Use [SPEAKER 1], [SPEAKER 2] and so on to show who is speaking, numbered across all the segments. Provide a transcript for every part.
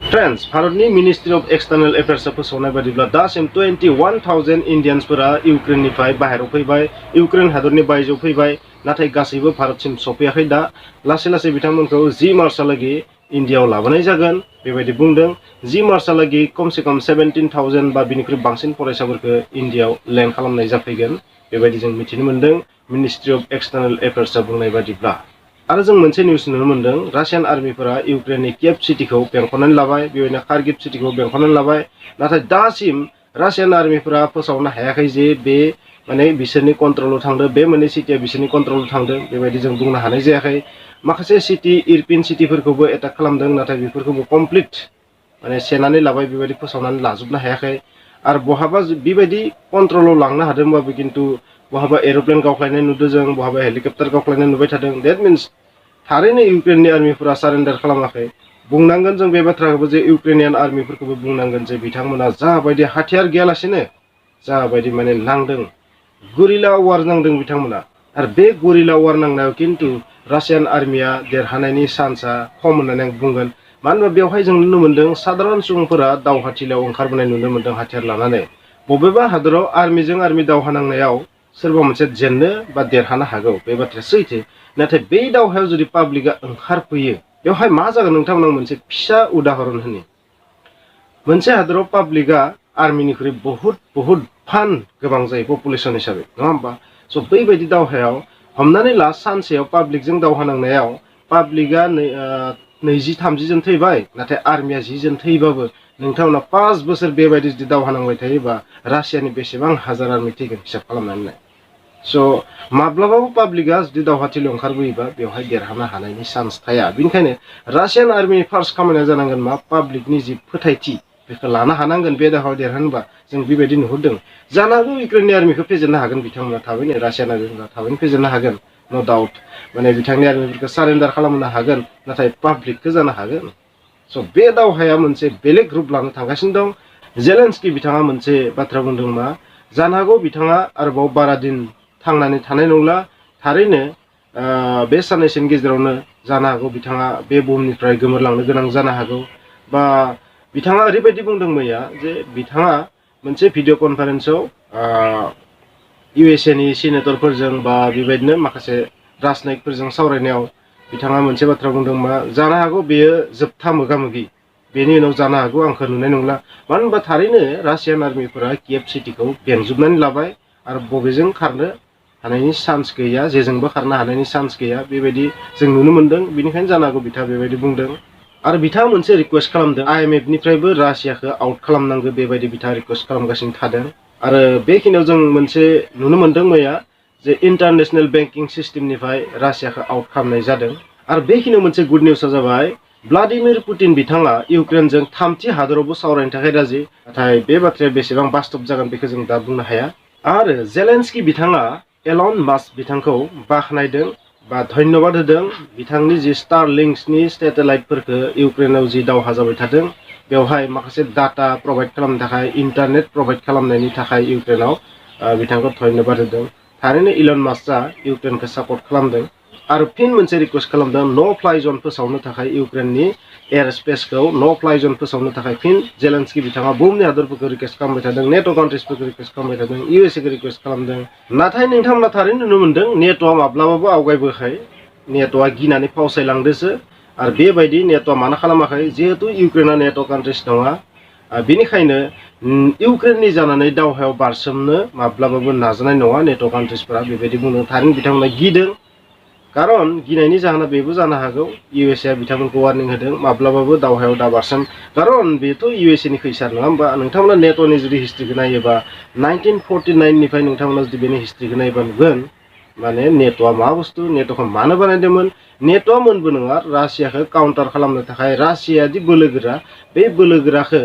[SPEAKER 1] friends भारतनि ministry of एक्सटार्नल affairs फोसावनाय बादिब्ला दासिम 21,000 इन्डियान्सफोरा इउक्रेननिफ्राय बाहेराव फैबाय इउक्रेन हादरनि बायजोआव फैबाय नाथाय गासैबो भारतसिम सफैयाखै दा लासै लासै बिथांमोनखौ 10 मार्चहालागै इन्डियायाव लाबोनाय जागोन बेबायदि बुंदों 10 मार्चहालागै खमसे खम 17,000 बा बिनिख्रुइ बांसिन फरायसाफोरखौ इन्डियायाव लेन्ड खालामनाय जाफैगोन बेबायदि जों मिथिनो मोन्दों मिनिस्ट्री अफ एक्सटार्नल एफेयर्सआ बुंनाय बादिब्ला आरो जों मोनसे निउस नुनो मोन्दों रासियान आर्मिफोरा इउक्रेननि कियेभ सिटीखौ बेंखननानै लाबाय बेबायदिनो खार्गिभ सिटीखौ बेंखननानै लाबाय नाथाय दासिम रासियान आर्मिफोरा फोसावनो हायाखै जे बे माने बिसोरनि कन्ट्रलाव थांदों बे मोननै सिटीया बिसोरनि कन्ट्रलाव थांदों बेबायदि जों बुंनो हानाय जायाखै माखासे सिटी इउरपियान सिटीफोरखौबो एटाक खालामदों नाथाय बेफोरखौबो कमप्लिट माने सेनानै लाबाय बेबायदि फोसावनानै लाजोबनो हायाखै आरो बहाबा बेबायदि कन्ट्रलाव लांनो हादोंबाबो किन्तु बहाबा एर'प्लेन गावख्लायनाय नुदों जों बहाबा हेलिकप्टार गावख्लायनाय नुबाय थादों डेट मिन्स थारैनो इउक्रेननि आर्मिफोरा सारेन्डार खालामाखै बुंनांगोन जों बे बाथ्राखौबो जे इउक्रेनियान आर्मिफोरखौबो बुंनांगोन जे बिथांमोना जाबायदि हाथियार गैयालासेनो जाबायदि माने नांदों गुरिला वार नांदों बिथांमोना आरो बे गुरिला वार नांनायाव किन्तु रासियान आर्मिया देरहानायनि चान्सआ खम होननानै आं बुंगोन मानो होनबा बेवहाय जों नुनो मोन्दों साधारन सुबुंफोरा दावहाथिलियाव ओंखारबोनाय नुनो मोन्दों हाथियार लानानै बबेबा हादराव आर्मिजों आर्मि दावहा नांनायाव सोरबा मोनसे जेननो बा देरहानो हागौ बे बाथ्राया सैथो नाथाय बे दावहायाव जुदि पाब्लिकआ ओंखारफैयो बेवहाय मा जागोन नोंथांमोना मोनसे फिसा उदाहरन होनि मोनसे हादराव पाब्लिकआ आर्मिनिख्रुइ बहुत फान गोबां जायो पपुलेसन हिसाबै नङा होमबा स' बैबायदि दावहायाव हमनानै ला सानसेयाव पाब्लिकजों दावहा नांनायाव पाब्लिकआ 20-30 जन थैबाय नाथाय आर्मिया 10 जन थैबाबो नोंथांमोना 5 बोसोर बेबायदि जुदि दावहा नांबाय थायोबा रासियानि बेसेबां हाजार आर्मि थैगोन हिसाब खालामनानै नाय स' माब्लाबाबो पाब्लिकआ जुदि दावहाथिलियाव ओंखारबोयोबा बेवहाय देरहानो हानायनि चान्स थाया बेनिखायनो रासियान आर्मिनि फार्स्ट खामानिया जानांगोन मा पाब्लिकनि जि फोथायथि बेखौ लानो हानांगोन बे दावहायाव देरहानोबा जों बेबायदि नुहुरदों जानो हागौ इउक्रेननि आर्मिखौ फेजेननो हागोन बिथांमोना थाबैनो रासियान आर्मिफोरा थाबैनो फेजेननो हागोन नो डाउट माने बिथांनि आर्मिफोरखौ सारेन्डार खालामनो हागोन नाथाय पाब्लिकखौ जानो हागोन स' बे दावहाया मोनसे बेलेग रुप लानो थांगासिनो दं जेलेन्सकि बिथाङा मोनसे बाथ्रा बुंदों मा जानो हागौ बिथाङा आरोबाव बारा दिन थांनानै थानाय नंला थारैनो बे साननैसोनि गेजेरावनो जानो हागौ बिथाङा बे बुहुमनिफ्राय गोमोरलांनो गोनां जानो हागौ बा बिथाङा ओरैबायदि बुंदों मैया जे बिथाङा मोनसे भिडिअ कनफारेन्सआव इउएसए नि सिनेटरफोरजों बा बेबायदिनो माखासे राजनयिकफोरजों सावरायनायाव बिथाङा मोनसे बाथ्रा बुंदों मा जानो हागौ बेयो जोबथा मोगा-मोगि बेनि उनाव जानो हागौ आंखौ नुनाय नंला मानो होनबा थारैनो रासियान आर्मिफोरा कियेभ सिटीखौ बेंजोबनानै लाबाय आरो बबेजों खारनो हानायनि चान्स गैया जेजोंबो खारनो हानायनि चान्स गैया बेबायदि जों नुनो मोन्दों बेनिखायनो जानो हागौ बिथाङा बेबायदि बुंदों आरो बिथाङा मोनसे रिक्वेस्ट खालामदों आइएमएफनिफ्रायबो रासियाखौ आउट खालामनांगौ बेबायदि बिथाङा रिक्वेस्ट खालामगासिनो थादों आरो बेखिनियाव जों मोनसे नुनो मोन्दों मैया जे इन्टारनेशनेल बेंकिं सिस्टेमनिफ्राय रासियाखौ आउट खालामनाय जादों आरो बेखिनियाव मोनसे गुड निउसआ जाबाय भ्लादिमिर पुतिन बिथाङा इउक्रेनजों 3थि हादरावबो सावरायनो थाखाय राजि नाथाय बे बाथ्राया बेसेबां बास्तब जागोन बेखौ जों दा बुंनो हाया आरो जेलेन्सकि बिथाङा एलन मास्क बिथांखौ बाख्नायदों बा धन्यबाद होदों बिथांनि जि स्टारलिंक्सनि सेटेलाइटफोरखौ इउक्रेनाव जि दावहा जाबाय थादों बेवहाय माखासे डाटा प्रभाइड खालामनो थाखाय इन्टारनेट प्रभाइड खालामनायनि थाखाय इउक्रेनाव बिथांखौ धन्यबाद होदों थारैनो इलन मास्कआ इउक्रेनखौ सापर्ट खालामदों आरो फिन मोनसे रिक्वेस्ट खालामदों नो फ्लाइ जन फोसावनो थाखाय इउक्रेननि एयार स्पेसखौ नो फ्लाइ जन फोसावनो थाखाय फिन जेलेन्सकि बिथाङा बुहुमनि हादरफोरखौ रिक्वेस्ट खालामबाय थादों नेट' कान्ट्रिसफोरखौ रिक्वेस्ट खालामबाय थादों इउएसएखौ रिक्वेस्ट खालामदों नाथाय नोंथांमोना थारैनो नुनो मोन्दों नेट'आ माब्लाबाबो आवगायबोआखै नेट'आ गिनानै फावसायलांदोसो आरो बेबायदि नेट'आ मानो खालामाखै जिहेतु इउक्रेना नेट' कान्ट्रिस नङा बेनिखायनो इउक्रेननि जानानै दावहायाव बारसोमनो माब्लाबाबो नाजानाय नङा नेट' कान्ट्रिसफोरा बेबायदि बुंदों थारैनो बिथांमोना गिदों खारन गिनायनि जाहोना बेबो जानो हागौ इउएसए बिथांमोनखौ वार्निं होदों माब्लाबाबो दावहायाव दाबारसोम खारन बेथ' इउएसए नि खैसार नङा होमबा नोंथांमोना नेट'नि जुदि हिस्ट्रिखौ नायोबा 1949 निफ्राय नोंथांमोना जुदि बेनि हिस्ट्रिखौ नायोबा नुगोन माने नेट'आ मा बुस्थु नेट'खौ मानो बानायदोंमोन नेट'आ मोनबो नङा रासियाखौ काउन्टार खालामनो थाखाय रासियादि बोलोगोरा बे बोलोगोराखौ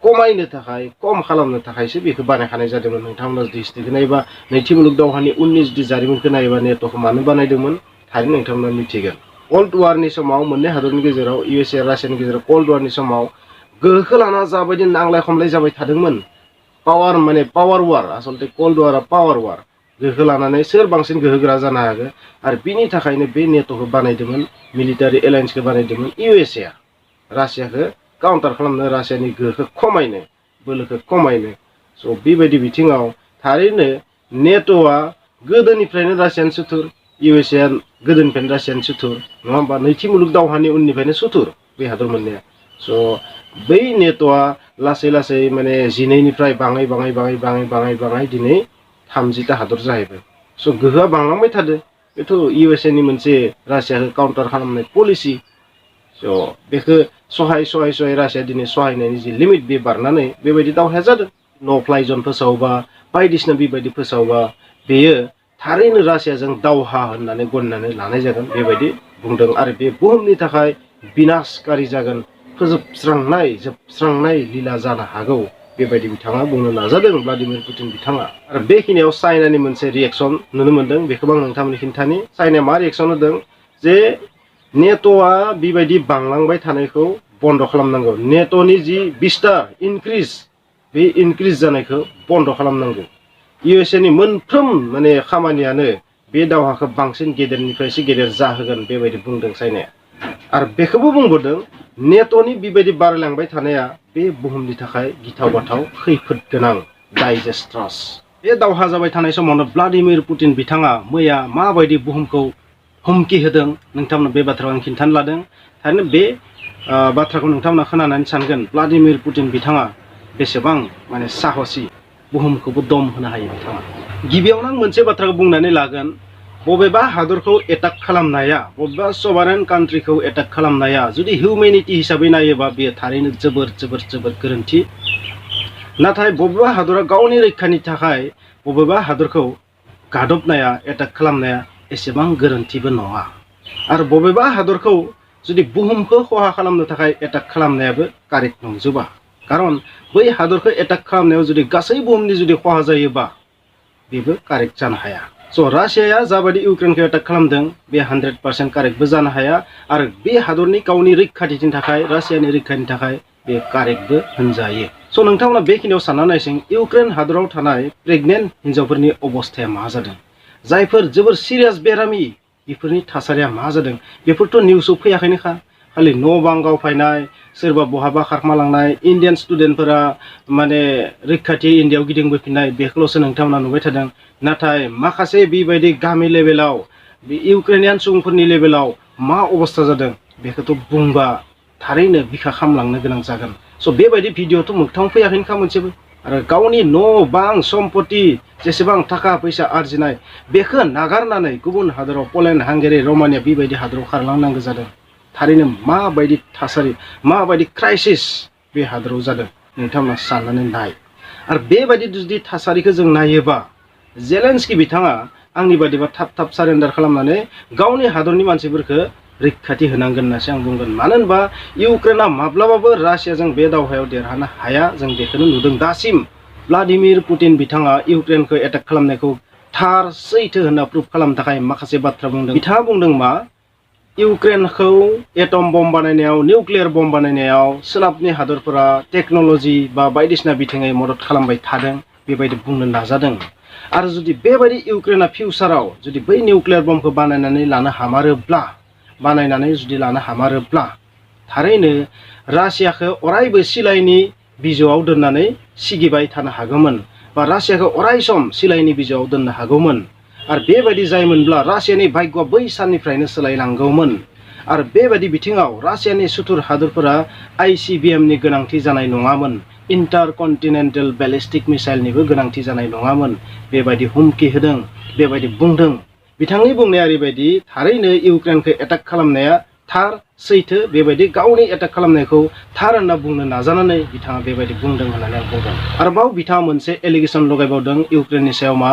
[SPEAKER 1] खमायनो थाखाय खम खालामनो थाखायसो बेखौ बानायखानाय जादोंमोन नोंथांमोना जुदि हिस्ट्रिखौ नायोबा नैथि मुलुग दावहानि उननि जुदि जारिमिनखौ नायोबा नेट'खौ मानो बानायदोंमोन थारैनो नोंथांमोना मिथिगोन कल्ड वारनि समाव मोननै हादरनि गेजेराव इउएसए रासियानि गेजेराव कल्ड वारनि समाव गोहोखौ लाना जाबायदि नांलाय खमलाय जाबाय थादोंमोन पावार माने पावार वार आसलते कल्ड वारआ पावार वार गोहो लानानै सोर बांसिन गोहोगोरा जानो हागोन आरो बिनि थाखायनो बे नेट'खौ बानायदोंमोन मिलिटारि एलायन्सखौ बानायदोंमोन इउएसए रासियाखौ काउन्टार खालामनो रासियानि गोहोखौ खमायनो बोलोखौ खमायनो स' बेबायदि बिथिङाव थारैनो नेट'आ गोदोनिफ्रायनो रासियान सुथुर USA गोदोनिफ्रायनो रासियान सुथुर नङा होमबा नैथि मुलुग दावहानि उननिफ्रायनो सुथुर बे हादर मोननाया स' बै नेट'आ लासै लासै माने 12निफ्राय बाङै बाङै बाङै बाङै बाङै बाङै दिनै 30टा हादर जाहैबाय स' गोहोआ बांलांबाय थादों बेथ' USA नि मोनसे रासियाखौ काउन्टार खालामनाय पलिसि स' बेखौ सहाय रासिया दिनै सहायनायनि जि लिमिट बे बारनानै बेबायदि दावहाया जादों न' फ्लाइ जन फोसावबा बायदिसिना बेबायदि फोसावबा बेयो थारैनो रासियाजों दावहा होननानै गनायनानै लानाय जागोन बेबायदि बुंदों आरो बे बुहुमनि थाखाय बिनाशकारि जागोन जोबस्रांनाय लीला जानो हागौ बेबायदि बिथाङा बुंनो नाजादों भ्लादिमिर पुतिन बिथाङा आरो बेखिनियाव चाइनानि मोनसे रिएक्सन नुनो मोनदों बेखौबो आं नोंथांमोननो खिन्थानि चाइनाया मा रिएक्सन होदों जे नेट'आ बेबायदि बांलांबाय थानायखौ बन्द खालामनांगौ नेट'नि जि बिस्तार इनक्रिज बे इनक्रिज जानायखौ बन्द खालामनांगौ USA नि मोनफ्रोम माने खामानियानो बे दावहाखौ बांसिन गेदेरनिफ्रायसो गेदेर जाहोगोन बेबायदि बुंदों चाइनाया आरो बेखौबो बुंबोदों नेट'नि बेबायदि बारायलांबाय थानाया बे बुहुमनि थाखाय गिथाव बाथाव खैफोद गोनां Disastrous बे दावहा जाबाय थानाय समावनो भ्लादिमिर पुतिन बिथाङा मैया माबायदि बुहुमखौ हुमखि होदों नोंथांमोन बे बाथ्राखौ आं खिन्थानो लादों थारैनो बे बाथ्राखौ नोंथांमोना खोनानानै सानगोन भ्लादिमिर पुतिन बिथाङा बेसेबां माने साहसि बुहुमखौबो दम होनो हायो बिथाङा गिबियावनो आं मोनसे बाथ्राखौ बुंनानै लागोन बबेबा हादरखौ एटाक खालामनाया बबेबा सभारेन कान्ट्रिखौ एटाक खालामनाया जुदि हिउमेनिटी हिसाबै नायोबा बेयो थारैनो जोबोर गोरोन्थि नाथाय बबेबा हादरा गावनि रैखानि थाखाय बबेबा हादरखौ गादबनाया एटाक खालामनाया एसेबां गोरोन्थिबो नङा आरो बबेबा हादरखौ जुदि बुहुमखौ खहा खालामनो थाखाय एटाक खालामनायाबो कारेक्ट नंजोबा खारन बै हादरखौ एटाक खालामनायाव जुदि गासै बुहुमनि जुदि खहा जायोबा बेबो कारेक्ट जानो हाया स' रासियाया जाबायदि इउक्रेनखौ एटाक खालामदों बे 100% कारेक्टबो जानो हाया आरो बे हादरनि गावनि रैखाथिनि थाखाय रासियानि रैखानि थाखाय बे कारेक्टबो होनजायो स' नोंथांमोना बेखिनियाव सानना नायसिं इउक्रेन हादराव थानाय प्रेगनेन्ट हिन्जावफोरनि अबस्थाया मा जादों जायफोर जोबोर सिरियास बेरामि बेफोरनि थासारिया मा जादों बेफोरथ' निउसआव फैयाखैनोखा खालि न' बां गावफायनाय सोरबा बहाबा खारखोमालांनाय इन्डियान स्टुडेन्टफोरा माने रैखाथि इन्डियायाव गिदिंबोफिननाय बेखौल'सो नोंथांमोना नुबाय थादों नाथाय माखासे बेबायदि गामि लेभेलाव बे इउक्रेनियान सुबुंफोरनि लेभेलाव मा अबस्था जादों बेखौथ' बुंबा थारैनो बिखा खामलांनो गोनां जागोन स' बेबायदि भिडिअ'थ' मोगथाङाव फैयाखैनोखा मोनसेबो आरो गावनि न' बां सम्पति जेसेबां थाखा फैसा आरजिनाय बेखौ नागारनानै गुबुन हादराव पलेण्ड हांगेरि रमानिया बेबायदि हादराव खारलांनांगौ जादों थारैनो माबायदि थासारि माबायदि क्राइसिस बे हादराव जादों नोंथांमोना साननानै नाय आरो बेबायदि जुदि थासारिखौ जों नायोबा जेलेन्सकि बिथाङा आंनि बादिबा थाब सारेन्डार खालामनानै गावनि हादरनि मानसिफोरखौ रैखाथि होनांगोन होननासो आं बुंगोन मानो होनबा इउक्रेना माब्लाबाबो रासियाजों बे दावहायाव देरहानो हाया जों बेखौनो नुदों दासिम भ्लादिमिर पुतिन बिथाङा इउक्रेनखौ एटाक खालामनायखौ थार सैथो होनना प्रुफ खालामनो थाखाय माखासे बाथ्रा बुंदों बिथाङा बुंदों मा इउक्रेनखौ एटम बम बानायनायाव निउक्लियार बम बानायनायाव सोनाबनि हादरफोरा टेक्न'लजि बा बायदिसिना बिथिङै मदद खालामबाय थादों बेबायदि बुंनो नाजादों आरो जुदि बेबायदि इउक्रेना फिउचाराव जुदि बै निउक्लियार बमखौ बानायनानै लानो हामारोब्ला थारैनो रासियाखौ अरायबो सिलाइनि बिजौआव दोननानै सिगिबाय थानो हागौमोन बा रासियाखौ अरायसम सिलाइनि बिजौआव दोननो हागौमोन आरो बेबायदि जायोमोनब्ला रासियानि भाग्यआ बै साननिफ्रायनो सोलायलांगौमोन आरो बेबायदि बिथिङाव रासियानि सुथुर हादरफोरा ICBMनि गोनांथि जानाय नङामोन इन्टारकन्टिनेन्टेल बेलिस्टिक मिसाइलनिबो गोनांथि जानाय नङामोन बेबायदि हुमखि होदों बेबायदि बुंदों बिथांनि बुंनाया ओरैबायदि थारैनो इउक्रेनखौ एटाक खालामनाया थार सैथो बेबायदि गावनि एटाक खालामनायखौ थार होनना बुंनो नाजानानै बिथाङा बेबायदि बुंदों होननानै आं बुंदों आरोबाव बिथाङा मोनसे एलिगेसन लगायबावदों इउक्रेननि सायाव मा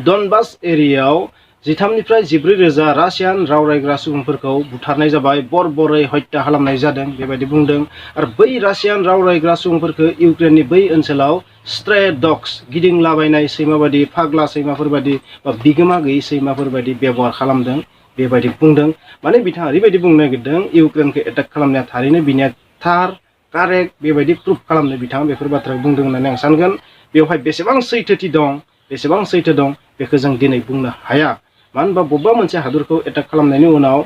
[SPEAKER 1] डनबास एरियायाव 13निफ्राय 14,000 रासियान राव रायग्रा सुबुंफोरखौ बुथारनाय जाबाय बर्बरै हत्या खालामनाय जादों बेबायदि बुंदों आरो बै रासियान राव रायग्रा सुबुंफोरखौ इउक्रेननि बै ओनसोलाव स्ट्रे डग्स गिदिंलाबायनाय सैमाबादि फाग्ला सैमाफोरबादि बा बिगोमा गैयै सैमाफोरबादि व्यवहार खालामदों बेबायदि बुंदों माने बिथाङा ओरैबायदि बुंनो नागिरदों इउक्रेनखौ एटाक खालामनाया थारैनो बिनिया थार कारेक्ट बेबायदि प्रुफ खालामनो बिथाङा बेफोर बाथ्राखौ बुंदों होननानै आं सानगोन बेवहाय बेसेबां सैथोथि दं बेसेबां सैथो दं बेखौ जों दिनै बुंनो हाया मानो होनबा बबेबा मोनसे हादरखौ एटाक खालामनायनि उनाव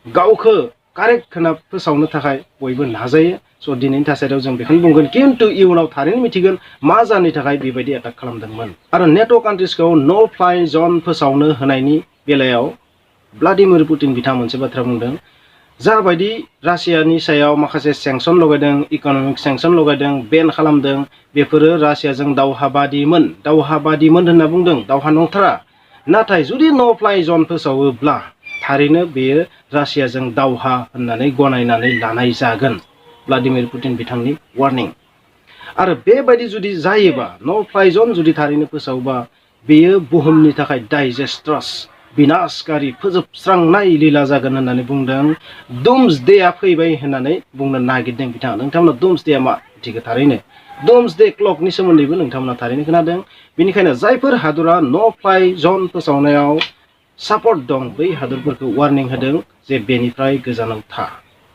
[SPEAKER 1] गावखौ कारेक्ट होना फोसावनो थाखाय बयबो नाजायो स' दिनैनि थासारियाव जों बेखौनो बुंगोन खिन्थु इयुनाव थारैनो मिथिगोन मा जाहोननि थाखाय बेबायदि एटाक खालामदोंमोन आरो नेट' कान्ट्रिसखौ नो फ्लाइ जन फोसावनो होनायनि बेलायाव व्लादिमिर पुतिन बिथाङा मोनसे बाथ्रा बुंदों जाबायदि रासियानि सायाव माखासे सेंसन लगायदों इक'नमिक सेंसन लगायदों बेन खालामदों बेफोरो रासियाजों दावहाबादिमोन होनना बुंदों दावहा नंथारा नाथाय जुदि नो फ्लाइ जन फोसावोब्ला थारैनो बेयो रासियाजों दावहा होननानै गनायनानै लानाय जागोन व्लादिमिर पुतिन बिथांनि वार्निं आरो बेबायदि जुदि जायोबा नो फ्लाइ जन जुदि थारैनो फोसावोबा बेयो बुहुमनि थाखाय डाइजेस्ट्रास विनाशकारि फोजोबस्रांनाय लीला जागोन होननानै बुंदों डुम्सडेआ फैबाय होननानै बुंनो नागिरदों बिथाङा नोंथांमोना डुम्सडेआ मा मिथिगौ थारैनो डुम्सडे क्लकनि सोमोन्दैबो नोंथांमोना थारैनो खोनादों बेनिखायनो जायफोर हादरा नो फ्लाइ जन फोसावनायाव सापर्ट दं बै हादरफोरखौ वार्निं होदों जे बेनिफ्राय गोजानाव था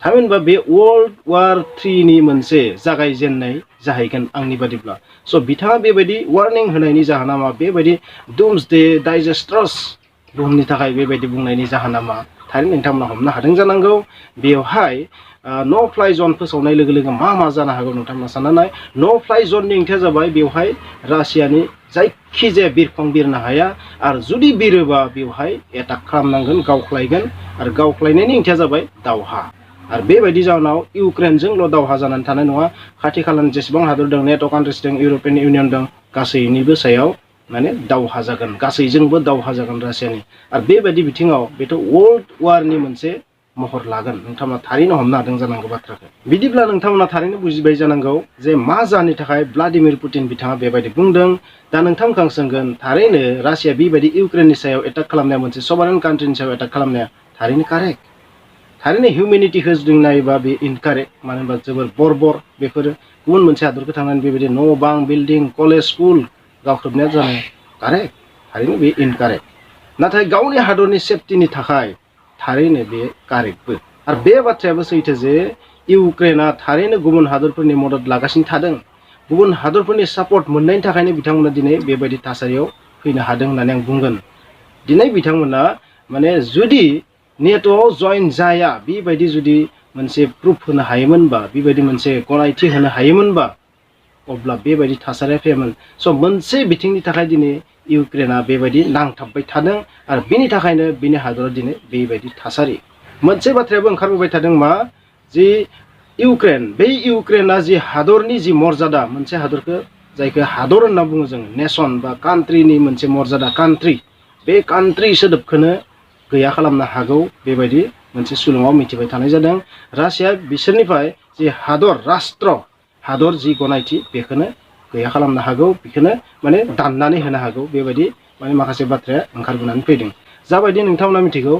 [SPEAKER 1] थामहिनबा बे वर्ल्ड वार 3 नि मोनसे जागायजेननाय जाहैगोन आंनि बादिब्ला स' बिथाङा बेबायदि वार्निं होनायनि जाहोना मा बेबायदि डुम्सडे डाइजेस्ट्रास बुहुमनि थाखाय बेबायदि बुंनायनि जाहोना मा थारैनो नोंथांमोना हमनो हादों जानांगौ बेवहाय नो फ्लाइ जन फोसावनाय लोगो लोगो मा जानो हागौ नोंथांमोना साननानै नो फ्लाइ जननि ओंथिया जाबाय बेवहाय रासियानि जायखिजाया बिरखं बिरनो हाया आरो जुदि बिरोबा बेवहाय एटाक खालामनांगोन गावख्लायगोन आरो गावख्लायनायनि ओंथिया जाबाय दावहा आरो बेबायदि जाहोनाव इउक्रेनजोंल' दावहा जानानै थानाय नङा खाथि खालानि जेसेबां हादर दं नेट' कान्ट्रिस दं इउर'पियान इउनियन दं गासैनिबो सायाव माने दावहा जागोन गासैजोंबो दावहा जागोन रासियानि आरो बेबायदि बिथिङाव बेथ' वर्ल्ड वारनि मोनसे महर लागोन नोंथांमोना थारैनो हमनो हादों जानांगौ बाथ्राखौ बिदिब्ला नोंथांमोना थारैनो बुजिबाय जानांगौ जे मा जाहोननि थाखाय व्लादिमिर पुतिन बिथाङा बेबायदि बुंदों दा नोंथांमोनखौ आं सोंगोन थारैनो रासिया बेबायदि इउक्रेननि सायाव एटाक खालामनाया मोनसे सभारेन कान्ट्रिनि सायाव एटाक खालामनाया थारैनो कारेक्ट थारैनो हिउमेनिटिखौ जुदि नायोबा बे इनकारेक्ट मानो होनबा जोबोर बर्बर बेफोरो गुबुन मोनसे हादरखौ थांनानै बेबायदि न' बां बिल्डिं कलेज स्कुल गावख्रबनाया जानो कारेक्ट थारैनो बे इनकारेक्ट नाथाय गावनि हादरनि सेफटिनि थाखाय थारैनो बे कारेक्टबो आरो बे बाथ्रायाबो सैथो जे इउक्रेना थारैनो गुबुन हादरफोरनि मदद लागासिनो थादों गुबुन हादरफोरनि सापर्ट मोननायनि थाखायनो बिथांमोना दिनै बेबायदि थासारियाव फैनो हादों होननानै आं बुंगोन दिनै बिथांमोना माने जुदि नेट'आव जइन जाया बेबायदि जुदि मोनसे प्रुफ होनो हायोमोनबा बेबायदि मोनसे गनायथि होनो हायोमोनबा अब्ला बेबायदि थासारिया फैयामोन स' मोनसे बिथिंनि थाखाय दिनै इउक्रेना बेबायदि नांथाबबाय थादों आरो बेनि थाखायनो बिनि हादरा दिनै बेबायदि थासारि मोनसे बाथ्रायाबो ओंखारबोबाय थादों मा जि इउक्रेन बै इउक्रेना जि हादरनि जि मर्यादा मोनसे हादरखौ जायखौ हादर होनना बुङो जों नेसन बा कान्ट्रिनि मोनसे मर्यादा कान्ट्रि बे कान्ट्रि सोदोबखौनो गैया खालामनो हागौ बेबायदि मोनसे सुलुङाव मिथिबाय थानाय जादों रासिया बिसोरनिफ्राय जि हादर राष्ट्र हादर जि गनायथि बेखौनो गैया खालामनो हागौ बेखौनो माने दाननानै होनो हागौ बेबायदि माने माखासे बाथ्राया ओंखारबोनानै फैदों जाबायदि नोंथांमोना मिथिगौ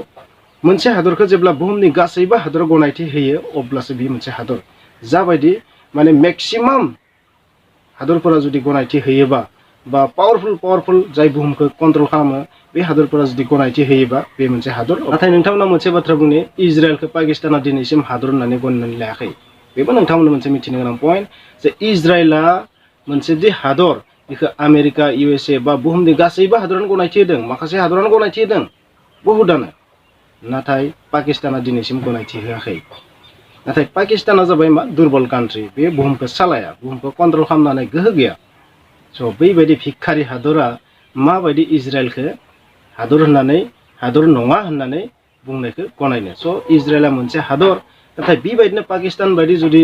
[SPEAKER 1] मोनसे हादरखौ जेब्ला बुहुमनि गासैबो हादर गनायथि होयो अब्लासो बे मोनसे हादर जाबायदि माने मेक्सिमाम हादरफोरा जुदि गनायथि होयोबा बा पावारफुल जाय बुहुमखौ कन्ट्रल खालामो बे हादरफोरा जुदि गनायथि होयोबा बे मोनसे हादर नाथाय नोंथांमोना मोनसे बाथ्रा बुंनो इजराइलखौ पाकिस्ताना दिनैसिम हादर होननानै गनायनानै लायाखै बेबो नोंथांमोना मोनसे मिथिनो गोनां पइन्ट जे इजराइला मोनसे दि हादर बेखौ आमेरिका USA बा बुहुमनि गासैबो हादरानो गनायथि होदों माखासे हादरानो गनायथि होदों बहुतानो नाथाय पाकिस्ताना दिनैसिम गनायथि होआखै नाथाय पाकिस्ताना जाबाय मा दुर्बल कान्ट्रि बे बुहुमखौ सालाया बुहुमखौ कन्ट्रल खालामनानै गोहो गैया स' बैबायदि भिखारि हादरा माबायदि इजराइलखौ हादर होननानै हादर नङा होननानै बुंनायखौ गनायनो स' इजराइला मोनसे हादर नाथाय बेबायदिनो पाकिस्तान बायदि जुदि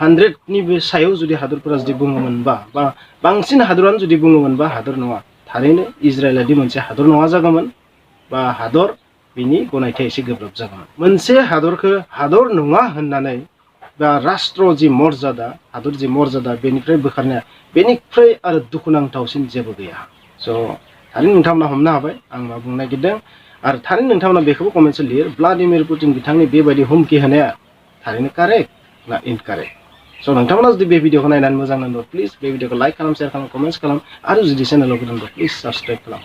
[SPEAKER 1] 100निबो सायाव जुदि हादरफोरा जुदि बुङोमोनबा बा बांसिन हादरानो जुदि बुङोमोनबा हादर नङा थारैनो इजराइलादि मोनसे हादर नङा जागौमोन बा हादर बिनि गनायथिया एसे गोब्राब जागौमोन मोनसे हादरखौ हादर नङा होननानै बा राष्ट्र जि मर्यादा हादर जि मर्यादा बेनिफ्राय बोखारनाया बेनिफ्राय आरो दुखुनांथावसिन जेबो गैया स' थारैनो नोंथांमोना हमनो हाबाय आं मा बुंनो नागिरदों आरो थारैनो नोंथांमोना बेखौबो कमेन्टसो लिर व्लादिमिर पुतिन बिथांनि बेबायदि हुमखि होनाया थारैनो कारेक्ट ना इनकारेक्ट स' नोंथांमोना जुदि बे भिडिअखौ नायनानै मोजां नांदों प्लिज बे भिडिअखौ लाइक खालाम शेयार खालाम कमेन्ट्स खालाम आरो जुदि चेनेलाव गोदानबा प्लिज साबस्क्राइब खालाम